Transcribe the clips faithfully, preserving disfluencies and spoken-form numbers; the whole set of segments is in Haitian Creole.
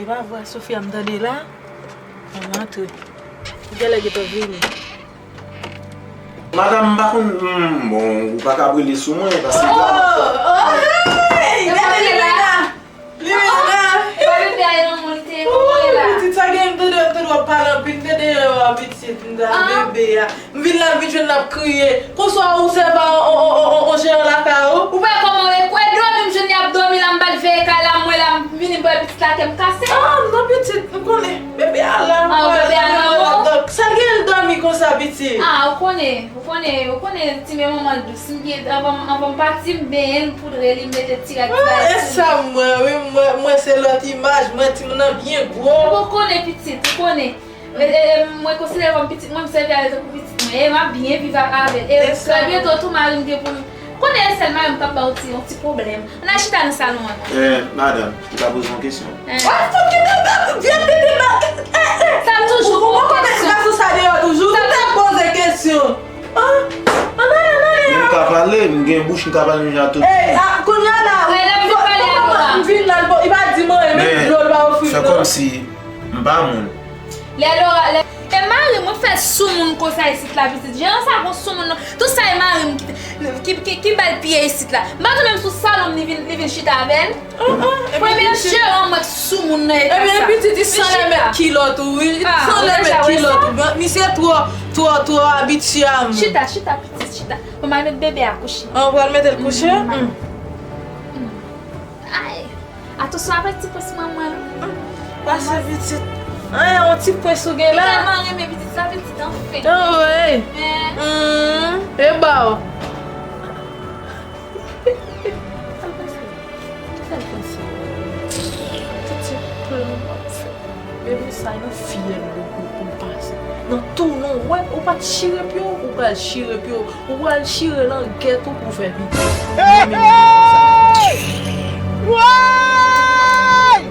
Se pa vwa Sofia m tande la? Mwen antre. Ou genlè gentan vini. Madanm, m pa konn, hmm, bon, ou pa ka brele sou mwen, paske la, oh, oh, hey! Gade li la! Li menm la. Bebe a ye nan moun te, kòman ye la? Pitit sa gen m tande, m tande w ap pale anpil, m tande w ap pitit, m ta bebe a. M vin la, m vin jwenn l ap kriye. Konsa ou se pa on, on, on, on, on jeran lakay ou? Ou pa kòman w ye? Kwè dòmi m jwenn y ap dòmi la, m pa t veye kay la, m wè la, m vini m wè pitit la kè m kase. Ah, m nan pitit, m konnen. Bebe a la, m wè l ap dòmi. Sa l gen l dòmi konsa, pitit? Ah, ou konnen. Ou konnen, ou konnen ti men manman l dous. M gen, anvan, anvan m pati, m benyen l, m poudre li, m mete ti rad ti bagay sou li. E sa m wè, wi, m wè, m wè se lòt imaj, m wè timoun nan byen gwo. Ou konnen pitit, ou konnen. E, e, e, mwen konsidere kòm pitit mwen, m sèvi avè l tankou pitit mwen. E m ap byen viv ak, avè l. E trè byento tou, mari m gen pou l konnen e sèl mari m k ap ba w ti, yon ti pwoblèm. Ann al chita nan salon an non. Eh, madanm, ou ka poze yon kesyon? Eh. Wap fout ki bebe, vye pitit la. Eh, eh. Sa toujou ou, ou konn mete gras ou sa deyò toujou. Ou te poze kesyon. Ah, ann ale, ann ale. M ka pale, m gen bouch, m ka pale menm jan ak tout moun. Eh, ah, kounye a la, eh, lè m vin pale a Laura. M vin la, li pa di mwen, menm dlo l pa ofri m non. Fè kòmsi m pa moun. Lè Laura, lè E mari mwen fè soumoun konsa isit la pitit. Jeran sa gon soumoun non. Tout sa e mari m ki, ki, ki, ki ba l pye isit la. M pa tou menm sou salon m li vin, li vin chita avè l. Premye jeran mwen k soumoun nan eta sa. Ebyen pitit, li sanlè met kilòt ou wi. Li sanlè met kilòt ou. Misye twò, twò, twò abitye a moun. Chita, chita pitit, chita. Bon, m al met bebe a kouche. Ah, ou pral mete l kouche? Ay, atansyon avèk ti prens manman l. Pase pitit. Ay, yon ti prens ou gen la. Li tèlman renmen pitit sa, pitit anfen. Oh, ey. Men. E ba w. Sa l panse? Sa l panse? Pitit plan w ap fè. Bebe sa nan fyèl ou pou, pou l pase. Nan tou non, wè, ou pa t chire pye w, ou pral chire pye w. Ou pral chire langèt ou pou fè pitit. Hey! Woy!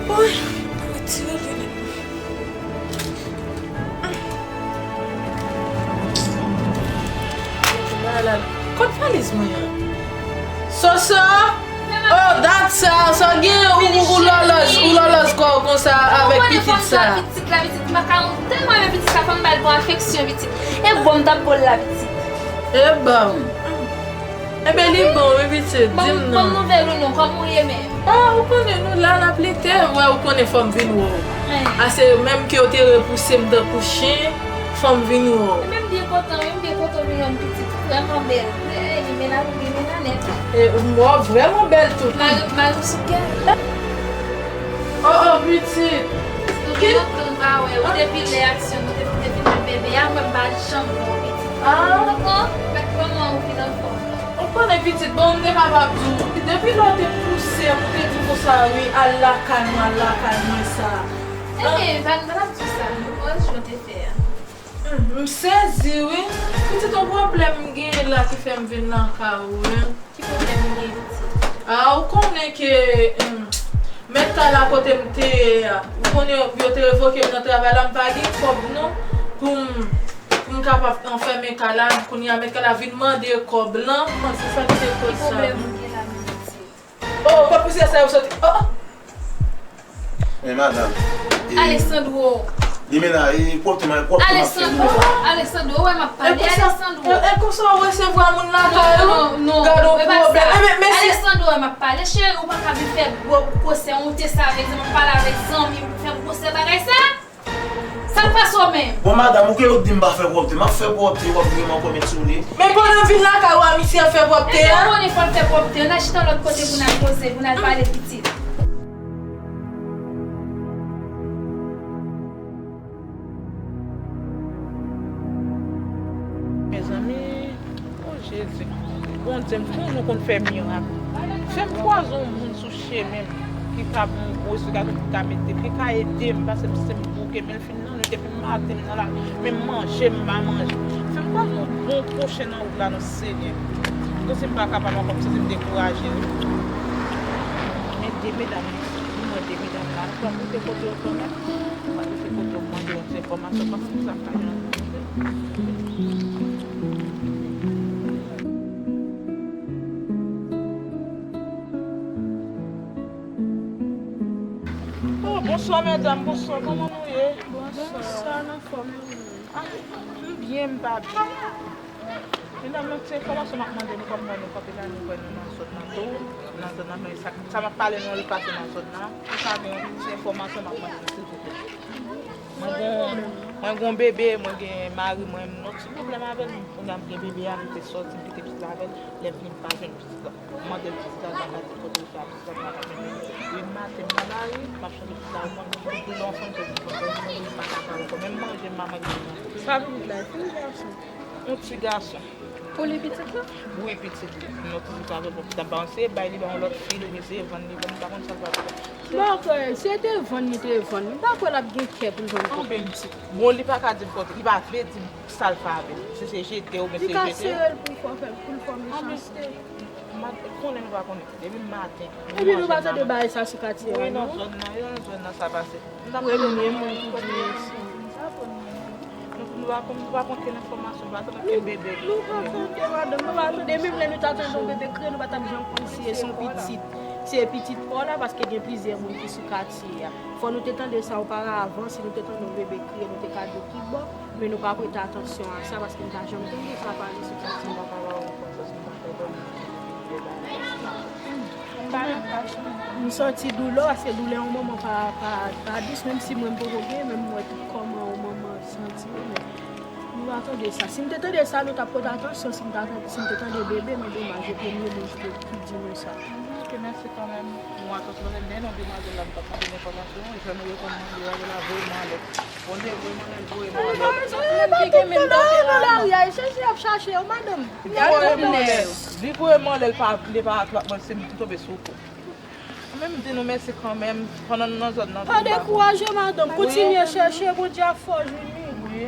Woy! Retire linèt mwen. Kot valiz mwen an? Soso! Oh, dat sa, sa gen ou, ou, ou lòlòj, ou lòlòj kò w konsa avèk pitit sa. Pitit la, pitit, m pa ka, m tèlman renmen pitit sa, fò m ba l bon afeksyon, pitit. E bon m t ap ba w la, pitit. E bon. Enben, li bon, wi, pitit, di m non. Bon nouvèl ou non, kòman w ye menm? Ah, ou konnen nou la, n ap lite. Wè, ou konnen fò m vin wè w. Ase menm ke w te repouse m tankou chen, fò m vin wè w. Mwen menm byen kontan, wi, m byen kontan w vin wè m pitit. Ou vrèman bèl. Ey, li men la, li men la nèt. E, m wè w vrèman bèl tout. Mari, mari w sou kè. Oh, oh, pitit. Ou gen lontan m pa wè w. Depi lè aksyon nou te, te fin fè bebe a, mwen m pa janm wè w pitit. Ah. Kòman, mèt kòman ou vin anfòm? Ou konnen pitit, bon, m te kapab di w, depi lè w te pouse m, ou te di konsa, wi, al lakay mwen, al lakay mwen sa. Ebyen, pa, pa t ap di sa, non, mwen jwe te fè a. Hmm, m sezi, wi. Pitit, yon pwoblèm m genyen la ki fè m vin lakay ou, wi. Ki pwoblèm ou gen, pitit? Ah, ou konnen ke, hmm, mèt kay la kote m te ye a, ou konnen yo te revoke m nan travay la, m pa gen kòb non, pou m, pou m kapab anfèmen kay la, kounye a mèt kay la vin mande kòb lan, se sa ki te koz sa. Ki pwoblèm ou gen la menm, pitit? Oh, kot pousye sa yo soti? Oh, oh. Men madanm, e, Alessandro. Li men la, e, pwòpte m, pwòpte m ap fè. Alessandro, Alessandro, ou wè m ap pale, Alessandro. E, e konsa w resevwa moun lakay ou? Non, non, non, gade yon pwoblèm. E, men, men si Alessandro, ou wè m ap pale, cheri, ou pa ka vin fè gwo gwosè, ou te sa avèk zanmi, m ap pale avèk zanmi m pou fè gwosè bagay sa? Sa k pase w menm? Bon, madanm, ou ke yo di m pa fè pwòpte, m ap fè pwòpte, w ap vin ankò met sou li. Men pandan m vin lakay ou a, misye ap fè pwòpte a? Ebyen, ou konnen fò l fè pwòpte, ann al chita lòt kote pou n al koze, pou n al pale pitit. Mezanmi, o Jezi, Bondye m toujou konn fè mirak. Fè m kwaze yon moun sou chemen m ki ka ban m bon esplikasyon, ki ka mete, ki ka ede m, paske m se m bouke, men l fin nan, li te fin maten m nan la, men m manje, m pa manje. Fè m kwaze yon bon pwochen nan wout la, non, Senyè. Paske si m pa kapab ankò, m santi m dekouraje, wi. Men de medam, m mande medam la, m pa koute kote yo konnen. Mwen te kote w mande yon ti enfòmasyon, pa konn sa k ta gen nan tèt li. Medam, bonswa, kòman nou ye? Bonswa, n anfòm, e ou menm? Ah, m byen, m pa byen. Medam, nan ti enfòmasyon m ap mande nou, kòm mwen nou kanpe la, nou kwè nou nan zòn nan tou, nan zòn nan, men sa, sa m ap pale nou, li pase nan zòn nan. Si sa gen yon ti enfòmasyon, m ap mande nou, silvouplè. Mwen gon, mwen gon bebe, mwen gen mari mwen, m nan ti pwoblèm avè l. Kounye a m gen bebe a, m te sòti, m kite pitit la avè l. Lè m vini, m pa jwenn pitit la. M mande l pitit la nan kay, kote l fè a, pitit la pa ka jwenn. Wi, m maten, m nan lari, m ap chèche pitit la, ou konn, m tou lè anfan, m sòti, m pa ka pale ankò. Menm manje, m pa manje. Sa pitit la, fi ou gason? Yon ti gason. Pou li pitit la? Wi, pitit li. M nan ti pitit avè l, bon, pitit la m pa konn se bay li ba yon lòt fi, oubyen se vann li vann, m pa konn sa l pral fè. Dakò, si se te vann li te vann, m pa kwè l ap gen kè pou l vann pou pitit. Bon, li pa ka di m kote, li pa vle di m sa l fè avè l. Si se jete oubyen se jete. Li ka sere l pou l fè, pou l fè mechanste. M pa konnen, nou pa konnen. Depi maten. Epi nou pa tande bagay sa sou katye a, non? Wi, nan zòn nan, wi, nan zòn nan sa pase. Premye moun ki di sa. Nou, nou pa konn, nou pa konn kel enfòmasyon, nou pa tande kel bebe. Nou pa tande, madanm, nou pa tande. Menm lè nou ta tande yon bebe kriye, nou pa t ap janm konn si se yon pitit. Se pitit pa w la, paske gen plizyè moun ki sou katye a. Fò nou te tande sa oparavan, si nou te tande yon bebe kriye, nou te ka di w ki bò, men nou pa prete atansyon a sa, paske nou pa janm tande sa pale sou katye a. M sòti doulè, paske doulè yon manman pa, pa, pa dous, menm si mwen m poko gen, men m wè tout kòman yon manman santi yo, men nou pa tande sa. Si m te tande sa, nou t ap pote atansyon, si m ta, si m te tande bebe, men domaj, e premye moun ki te, ki di nou sa. Ok, mèsi kanmenm. Mwen, atann lòt lè, non, demwazèl la, m t ap mande m enfòmasyon, jan nou reponn mande a, yo la voye m anlè. Bondye voye m anlè, l voye m anlè. Menm ki gen menm tanperama. Li voye m anlè, li pa vle pa ak lòt moun, se m ki tonbe sou kou. Mwen menm, m di nou mèsi kanmenm, pandan nou nan zòn nan. Pa dekouraje, madanm, kontinye chèche, Bondye ap fè w jwenn li. Wi.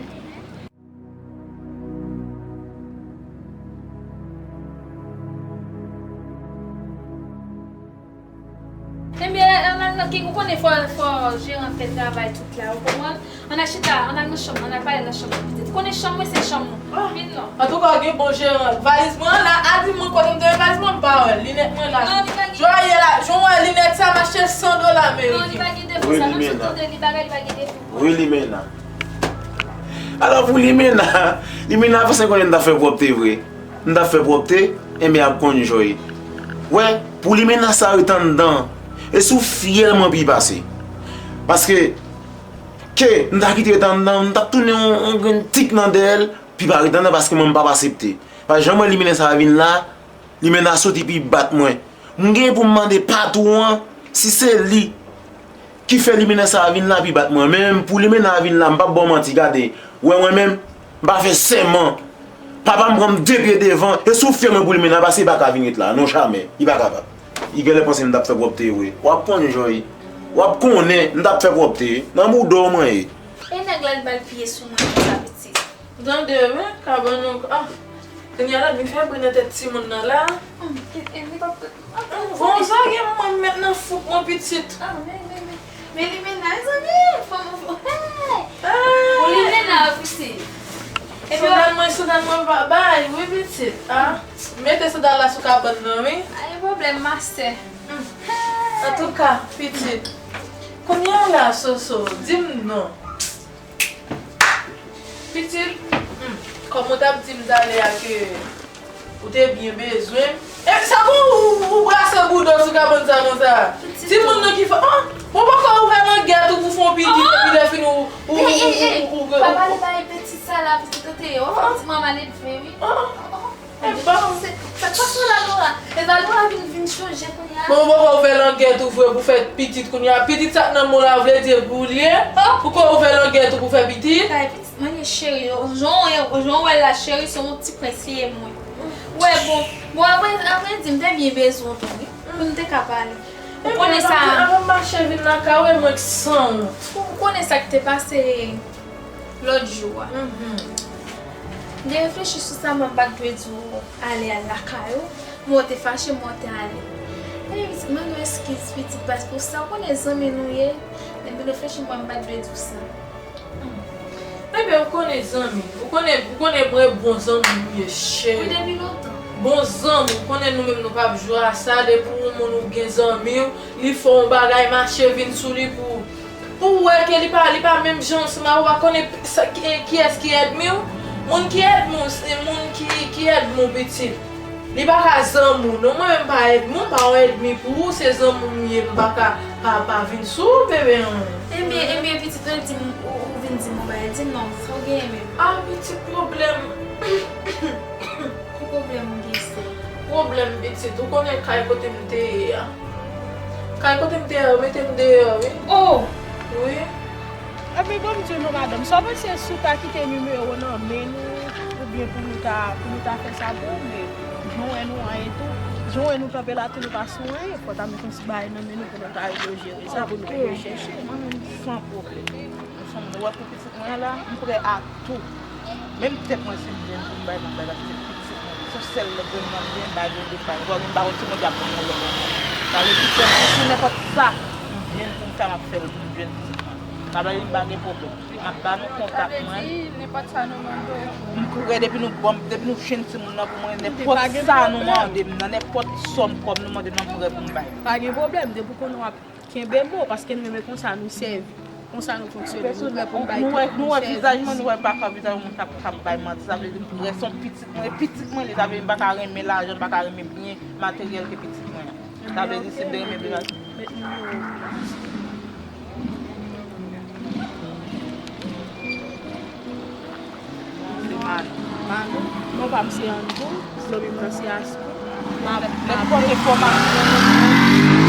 Ebyen, ann al nan, ou konnen fò, fò jeran fè travay tout la, ou konprann? Ann al chita, ann al nan chanm, ann al pale nan chanm mwen pitit. Ou konnen chanm mwen se chanm ou. Vin non. Antouka, gen bon jeran. Valiz mwen la, a di mwen kote m te met valiz mwen, m pa wè l. Linèt mwen la. Non, li pa gen. Jwaye la, jan w wè linèt sa, m achte san dola ameriken. Non, li pa gen defo sa, non, sou tande li bagay, li pa gen defo. Wi, Limena. Alò, pou Limena, Limena fè sa konnen m ta fè pwòpte vre. M t ap fè pwòpte, enben ap konn jòy. Wè, pou Limena sa ret anndan, e sou fyèl mwen pi pase. Paske, ke m ta kite ret anndan, m t ap tounen yon, yon grenn tik nan dèyè l, pi pa ret anndan, paske mwen m p ap asepte. Paske jan m wè Limena sa vin la, Limena soti pi bat mwen. M gen pou m mande patwon an, si se li ki fè Limena sa a vin la pi bat mwen. Men pou Limena a vin la, m p ap ba w manti, gade. Wè mwen menm, m pa fè sèman. Papa m pran m de pye devan, e sou fyèl mwen pou Limena pase, li pa ka vin ret la. Non, jamè. Li pa kapab. Li genlè panse m t ap fè pwòpte vre. W ap konn jòy. W ap konnen m t ap fè pwòpte. Nan bouda w mwen ye. E nèg la, li ba l pye sou mwen konsa, pitit. Ou tande, wi, kabann ou, ah. Kounye a la, vin fè bri nan tèt timoun nan la. Hum, e, e, li p ap, ah, ah, bon, sa gen mwen m met nan fouk mwen pitit. Ah, men, men, men. Men Limena, mezanmi, fanm, hey! Ah! Pou Limena, pitit. Epi sandal mwen, sandal mwen pa bay, wi, pitit. Ah, mete sandal la sou kabann nan, wi. Pa gen pwoblèm, mastè. Hum. Hey! Antouka, pitit. Kounye a la, Soso, di m non. Pitit, hmm, kòm ou t ap di m talè a ke ou te byen bezwen m, e sa pou ou, ou, ou brase bouda w sou kabann sa konsa? Timoun nan ki fè, ah, ou poko ouvè langèt ou pou fè yon pitit, epi lè fini ou, ou, ou, ou, ou, ou, ou, pa pale bay pitit sa la, pitit ou te ye, ou fè yon ti manman leve, wi. Ah. E bon. Se, sa k pase la, Laura? E pa Laura vin, vin chanje kounye a? Bon, ou poko ouvè langèt ou vre pou fè pitit kounye a. Pitit sa k nan men w la vle di e pou li ye? Oh! Ou ko ouvè langèt ou pou fè pitit? Kay pitit mwen ye, cheri. Jan w ye, jan w wè l la, cheri, se yon ti prens li ye mwen. Wè, bon. Bon, apre, apre di m te byen bezwen w tou, wi. Pou n te ka pale. Ou konnen sa. Avan m mache vin lakay ou, e mwen k sanwont. Ou konnen sa k te pase lòt jou a. Mhm. M te reflechi sou sa, mwen pa t dwe di w ale al lakay ou. Mwen te fache, mwen te ale. Epi pitit, mande yon eskiz, pitit, paske ou sa, ou konnen zanmi nou ye. Lè m te reflechi, mwen pa t dwe di w sa. Hmm. Ebyen, ou konnen zanmi, ou konnen, ou konnen mwen bon zanmi ou ye, cheri. Wi, depi lontan. Bon zanmi, ou konnen nou menm nou p ap jwe a sa, depi yon moun ou gen zanmi w, li fè yon bagay, mache vin sou li pou Pou w wè ke li pa, li pa menm jan ansanm avè w, ou pa konnen sa, ki, kiyès ki ènmi w. Moun ki ènmi w, se moun ki, ki ènmi w, pitit. Li pa ka zanmi w, non. Mwen menm pa ènmi w, m pa yon ènmi pou ou, se zanmi w m ye, m pa ka pa, pa vin sou ou, bebe, an. Ebyen, ebyen, pitit, mwen di m, ou, ou vin di m yon bagay, di m non, sa w genyen menm? Ah, pitit, pwoblèm. Ki pwoblèm ou gen, sè? Pwoblèm, pitit, ou konnen kay kote m te ye a. Kay kote m te ye a, yo mete m deyò, wi. Oh! Wi. Epi bon, m di w non, madanm, sa w panse si w ta kite nimewo w nan men nou, oubyen pou nou ta, pou nou ta fè sa pou ou, men jan w wè nou an e tou, jan w wè nou kanpe la tou, nou pa sou anyen, fò w ta met yon ti bagay nan men nou pou nou ta rive jere sa, pou nou rive chèche. Mwen menm, san pwoblèm. Ansanm, nou wè pou pitit mwen an la, m prè a tou. Menm tèt mwen, si m jwenn pou m bay, m ap bay, paske pitit mwen, se sèl lòt grann mwen m gen, m pa gen de pa. Ou pa konn, m pa konn si Bondye ap ban m yon lòt. Sa vle di, sèl pou, pou nenpòt sa m jwenn pou m fè, m ap fè l pou m jwenn pitit mwen. Sa vle di, m pa gen pwoblèm. M ap ba nou kontak mwen. Sa vle di, nenpòt sa nou mande w. M prè depi nou ban m, depi nou jwenn timoun nan pou mwen, nenpòt sa nou mande m nan, nenpòt sòm kòb nou mande m nan, m prè pou m bay. Pa gen pwoblèm, depi w konnen w ap kenbe mo, paske nou menm e konsa nou sèvi. Konsa nou fonksyone. Nou prè pou n bay tout moun sèvis. Nou wè, nou wè vizaj mwen, nou wè pafwa vizaj yon moun k ap, k ap bay manti. Sa vle di m prè se yon pitit mwen, e pitit mwen li, sa vle di m pa ka renmen lajan, m pa ka renmen byen materyèl ke pitit mwen an. Sa vle di si m te renmen byen. Met nimewo w. Se Manou. Manou. Non pa m se Andrew. Zanmi m nan se Astou. M ap, m ap nenpòt enfòmasyon nou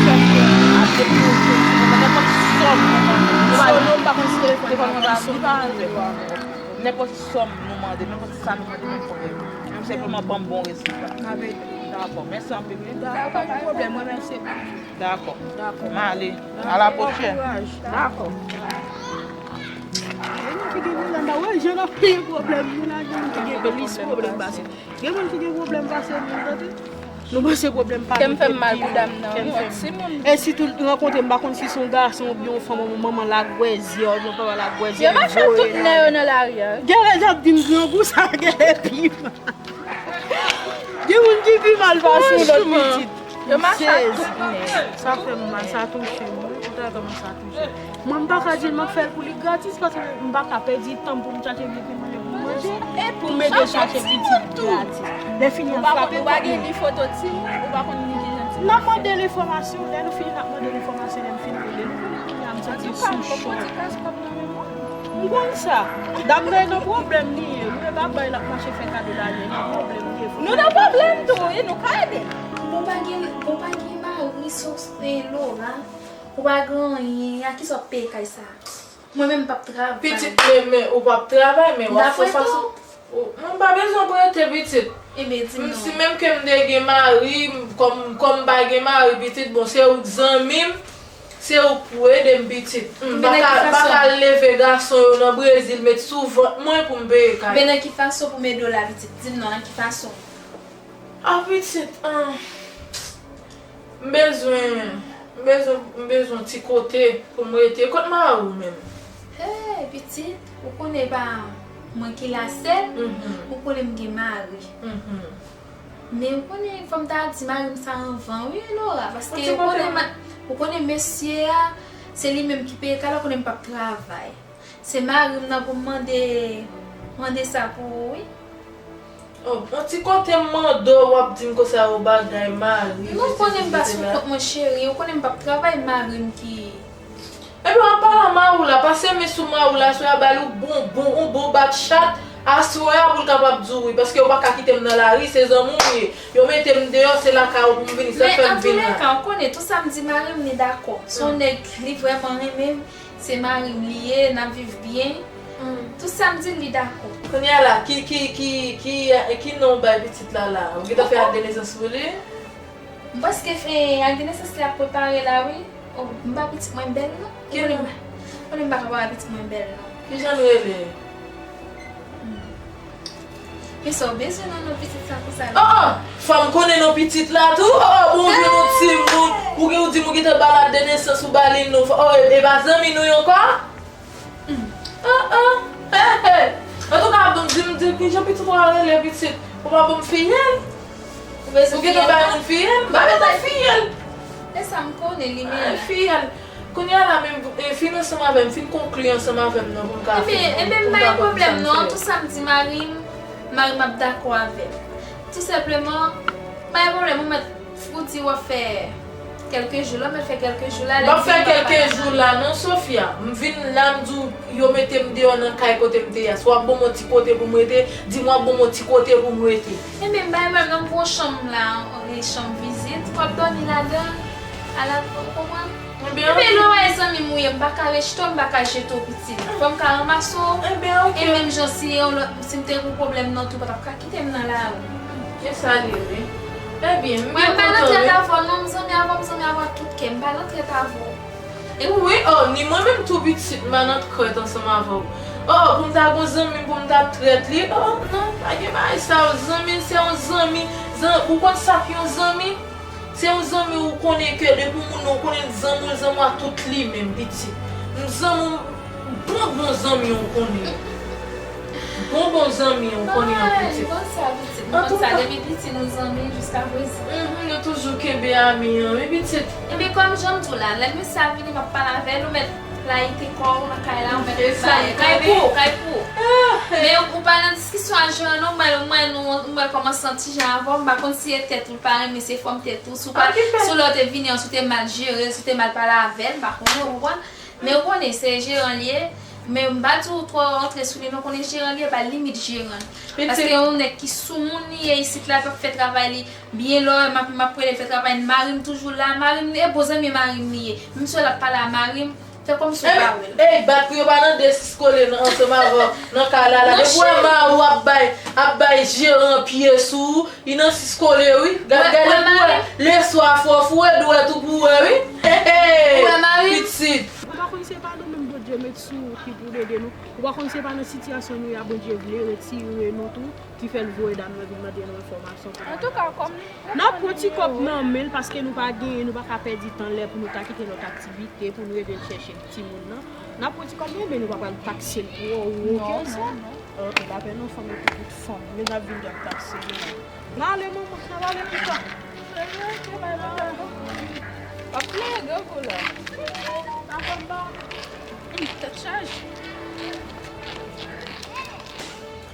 chèche ap depoze, nenpòt sòm nou mande. So, non, m pa konn si telefòn nan pa sou. Nenpòt sòm nou mande, nenpòt sa nou mande, nou prè. Senpleman ban m bon rezilta. Dakò, mèsi anpil, wi. Dakò, pa gen pwoblèm, mwen mèsi. Dakò. Dakò. M ale. A la pwochèn. Bon kouraj. Dakò. Gen moun ki gen pwoblèm, pa wè, jan n ap peye pwoblèm nou la, gen moun ki gen plis pwoblèm pase. Gen moun ki gen pwoblèm pase nou, tande. Nou panse pwoblèm pa nou. Kè m fè m mal pou dam nan, wi, yon timoun. E sitou l rankontre, m pa konn si se yon gason oubyen yon fanm, yon manman l ap gwèzye, oubyen yon papa l ap gwèzye. Yo mache tout nè yo nan lari a, wi. Gen lè y ap di m grangou sa gen epi. Gen moun ki pi mal pase yon lòt pitit. Yo mache ak tout nèg. Sa fè m mal, sa touche m, wi. Ou ta kòmanse a touche. Mwen, m pa ka di l m ap fè l pou li gratis, paske m pa ka pèdi tan m pou m chache byen pou manje, pou m ede chache pitit gratis. Lè fini, l ap frape kòb mwen. Ou pa gen ni foto timoun, ou pa konn ni kijan timoun. N ap mande l enfòmasyon, lè nou fini, n ap mande l enfòmasyon, lè m fin rele, nou konnen kounye a m santi sou chòk. M konn sa. Dam nan nan pwoblèm li ye. Mwen pa bay l ap mache fè kado lajan. Nan pwoblèm li ye. Nou nan pwoblèm tou, wi, nou ka ede. Bon pa gen, bon pa gen mari, sou, eh, Laura. Ou pa gen anyen. A kisa w ap peye kay sa? Mwen menm m p ap travay. Pitit, men, men, ou p ap travay, men w ap fè fason. Ou, mwen pa bezwen prete, pitit. Ebyen, di m non. Si menm ke m te gen mari, m, kòm, kòm m pa gen mari, pitit, bon, se ou k zanmi m, se ou k pou ede m, pitit. M pa ka, m pa ka leve gason yo nan Brezil, met sou vant mwen pou m peye kay. Men nan ki fason pou m ede w la, pitit? Di m non, nan ki fason? Ah, pitit, ah, m bezwen, m bezwen, m bezwen ti kote pou m rete. Kot mari w menm? Hey, pitit, ou konnen pa mwen ki la sèl, ou konnen m gen mari. Men ou konnen, fò m ta di mari m sa anvan, wi, Laura, paske ou konnen, ou konnen mesye a, se li menm ki peye kay la, ou konnen m p ap travay. Se mari m nan pou m mande, mande sa pou ou, wi. Oh, yon ti kote m mande w, w ap di m konsa yon bagay mari. Non, ou konnen m pa sou kont mwen, cheri. Ou konnen m p ap travay, mari m ki. Epi w ap pale a mari w la, pase men sou mari w la, aswè a ba l yon bon, bon, yon bon bat chat, aswè a pou l kapab di w wi, paske ou pa ka kite m nan lari, se zanmi w m ye. Yo mete m deyò, se lakay ou pou m vini, sa fè m vin la. Men antoulekan, ou konnen, tout sa m di mari m, li dakò. Se yon nèg, li vrèman renmen m. Se mari m li ye, n ap viv byen. Tout sa m di l, li dakò. Kounye a la, ki, ki, ki, ki, ki non w bay pitit la la? Ou gentan fè ak de nesans pou li? M prèske fè ak de nesans li ap prepare la, wi. Oh, m ba pitit mwen Bèl non. Ki non? Ou konnen m pa ka ba pitit mwen Bèl non. Kijan l rele? Kisa w bezwen nan non pitit sa konsa la? Oh, oh! Fò m konnen non pitit la tou? Oh, oh, bon, ou jwenn yon timoun, ou gen, ou di m ou gentan ba l ak de nesans, ou ba li non. Oh, e, e pa zanmi nou yo ankò? Oh, oh! Hey, hey! Antouka, bon, di m, di m, kijan pitit ou a rele, pitit? Ou pa ban m fiyèl? Ou gentan bay moun fiyèl? M pa bezwen fiyèl! E sa m konnen li menm. Fiyèl. Kounye a la menm, e, fin ansanm avè m, fin konkli ansanm avè m nan pou m ka fè. Ebyen, ebyen, m pa gen pwoblèm non. Tou sa m di mari m, mari m ap dakò avè m. Tou senpleman, m pa gen pwoblèm, ou mèt, ou di w ap fè kèlke jou la, ou mèt fè kèlke jou la. M p ap fè kèlke jou la non, Sofia. M vin la, m di w, yo mete m deyò nan kay kote m te ye a. Si w ap ban m yon ti kote pou m rete, di m w ap ban m yon ti kote pou m rete. Ebyen, m bay mwen menm pou yon chanm la, yon chanm vizit, w ap dòmi ladan, ala, ou konprann? Ebyen, lè w wè zanmi m ou ye, m pa ka rejte w, m pa ka jete w pitit. Fò m ka ranmase w. Ebyen, oke. E menm jan si yon lòt, si m te gen yon pwoblèm nan tou, ou pa t ap ka kite m nan lari. Se sa li ye, wi. Ebyen, m byen kontan, wi. Mwen, m pa nan trèt avè w non, m zanmi avè w, m zanmi avè w tout kè, m pa nan trèt avè w. Wi, oh, ni mwen menm tou pitit, m pa nan trèt ansanm avè w. Oh, pou m ta gon zanmi m, pou m ta trèt li, oh, non, pa gen bagay sa yo, zanmi se yon zanmi, zan-, ou konn sa k yon zanmi? Se yon zanmi ou konnen ke depi w moun nan ou konnen l zanmi w, l zanmi w ak tout li menm, pitit. M zanmi w, bon, bon zanmi w konnen. Bon, bon zanmi w konnen an, pitit. Li konn sa, pitit. Li konn sa, depi piti nou zanmi jiska prezan. Mhm, nou toujou kenbe ami an, wi, pitit. Ebyen, kòm jan m di w la, lè mesye a vini, m ap pale avè l, ou mèt layite kò w nan kay la, ou mèt bay kay pou, kay pou. Men ou pa nan diskisyon a jeran non, mwen, mwen, nou, mwen kòmanse yon ti jan avè w, m pa konn si e tèt ou l pa renmen, se fòm tèt ou, si w pa, si w lè w te vini an, si w te mal jere l, si w te mal pale avè l, m pa konnen, ou konprann? Men ou konnen, se jeran l ye, men m pa di w twò antre sou li non, konnen jeran l ye, ba l limit jeran l. Paske yon nèg ki sou moun li ye isit la, l p ap fè travay li byen, lè w wè m ap, m ap rele l fè travay, mari m toujou la, mari m, e bon zanmi mari m li ye. Menm si w wè l ap pale a mari m, fè kòmsi w pa wè l. Ey, bat pou yo pa nan de sis kole nan, ansanm avè w nan kay la la. Depi w wè mari w ap bay, ap bay jeran pye sou ou, li nan sis kole wi. Gad, gade pou wè, leswa fò foure dwèt ou pou wè wi. Hey, hey, pitit. Ou pa konn se pa nou menm Bondye met sou ou ki pou l ede nou. Ou pa konn se pa nan sitiyasyon nou ye a Bondye vle retire nou tou, ki fè l voye dam nan vin mande nou enfòmasyon pou nou. Antouka, kòm li. N ap pran ti kòb nan men l paske nou pa genyen, nou pa ka pèdi tan lè pou nou ta kite lòt aktivite, pou nou ede l chèche timoun nan. N ap pran ti kòb nan men l, nou pa pral takse l twò ou okenn sa. Ok, pa pè non, fanm yo tout fanm. Men n ap vin ap takse nou. N ale, manman, n ap ale pita. W ap plede grangou la. Tèt chaje.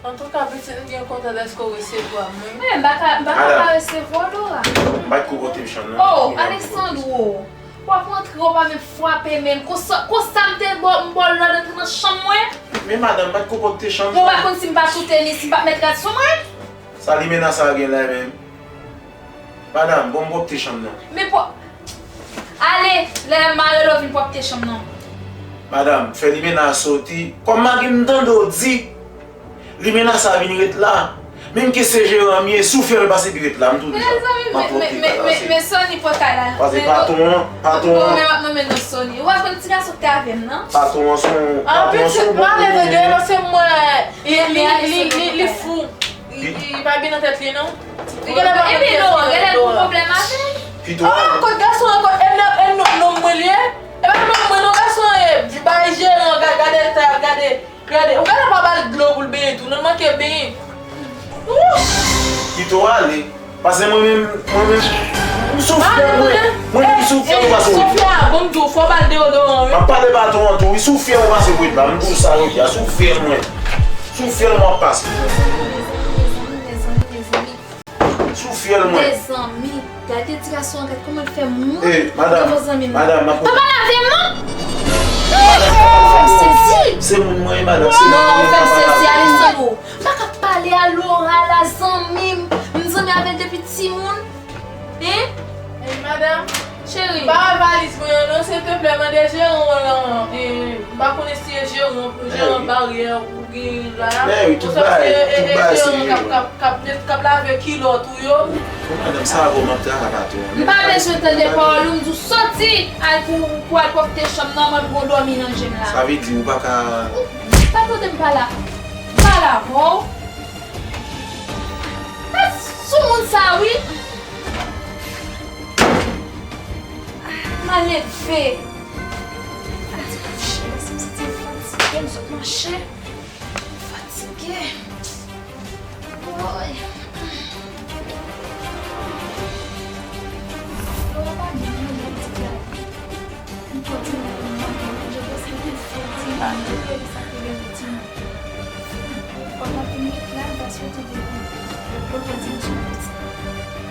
Antouka, pitit, m byen kontan dèske w resevwa m, wi. Men, m pa ka, m pa ka pa resevwa w, Dora. M pa t ko pote m chanm nan. Oh, Alexandro! W ap rantre, w pa menm frape menm. Konsa, konsa m te ba w, m ba w lòd antre nan chanm mwen. Men madanm, m pa t ko pote chanm nan. Ou pa konn si m pa sou tenis, si m pa t met rad sou mwen? Sa limena sa gen la menm? Madanm, bon m pwòpte chanm nan. Men pwòp. Ale, lè m a rele w vin pwòpte chanm nan. Madanm, fè limena a soti. Kòm mari m tande w di, limena sa vin ret la. Menm ke se jeran m ye, si w fyèl pase pi ret la, m tou deja. M ap pwòpte kay la se. Men Sony pran kay la. Pase patwon an, patwon an. Bon, men w ap nonmen non Sony. Ou pa konn ti gason k te avè m nan? Patwon an se yon, patwon an se yon bon moun. Ah, pitit, m ale tande, paske m wè li, li, li, li, li fou. Li, li pa byen nan tèt li non. Li genlè pa konn kiyès ki rele Dora. Pito. Ah, kot gason an, kot, e non, e non, nonm mwen li ye. E pa nonm mwen non, gason an ye. Di bay jeran, ga-, gade eta, gade, gade. Ou genlè pa ba l dlo pou l benyen tou, non, l manke benyen. Wouch! Pito ale. Paske mwen menm, mwen menm, m sou fyèl mwen. Mwen menm m sou fyèl mwen pase w. Sofia, bon m di w, fò w ba l deodoran wi. M ap pale patwon an tou wi, sou fyèl mwen pase w la, m di w sa jodi a, sou fyèl mwen. Sou fyèl mwen w ap pase. Sou fyèl mwen. Mezanmi, gade ti gason an, gade kòman l fè mwen. Eh, madanm, madanm, m ap. Pa pale avè m non. Ou fè m sezi. Se moun mwen ye, madanm, se moun mwen ye. Non, ou fè m sezi, Alexandro. M pa ka pale a Laura la, zanmi m. M zanmi avè l depi timoun. Hein? Ey, madanm. Cheri. Ba valiz mwen an non, silteplè, mande jeran w lan, eh, m pa konnen si e jeran, jeran baryè ou gen la. Men wi, tout bagay, tout bagay se jeran. K ap, k ap, k ap lave kilòt ou yo. Bon, madanm, sa a bon, m ap travay patwon an. M pa bezwen tande pawòl ou, m di w soti, al pou, pou al pwòpte chanm nan, mwen pou dòmi nan je m la. Sa vle di ou pa ka. Pa tande m pale a, pale avè w. Sou moun sa wi. Malelve. Al ti kouche, paske m santi m fatige, m sot mache. M fatige. Woy. Yo pa di m, m di la. M kontinye Mwen te di sa te gen yon ti manke. Pandan yon minit la, m pa swete devan. Yo pa di m sou piti.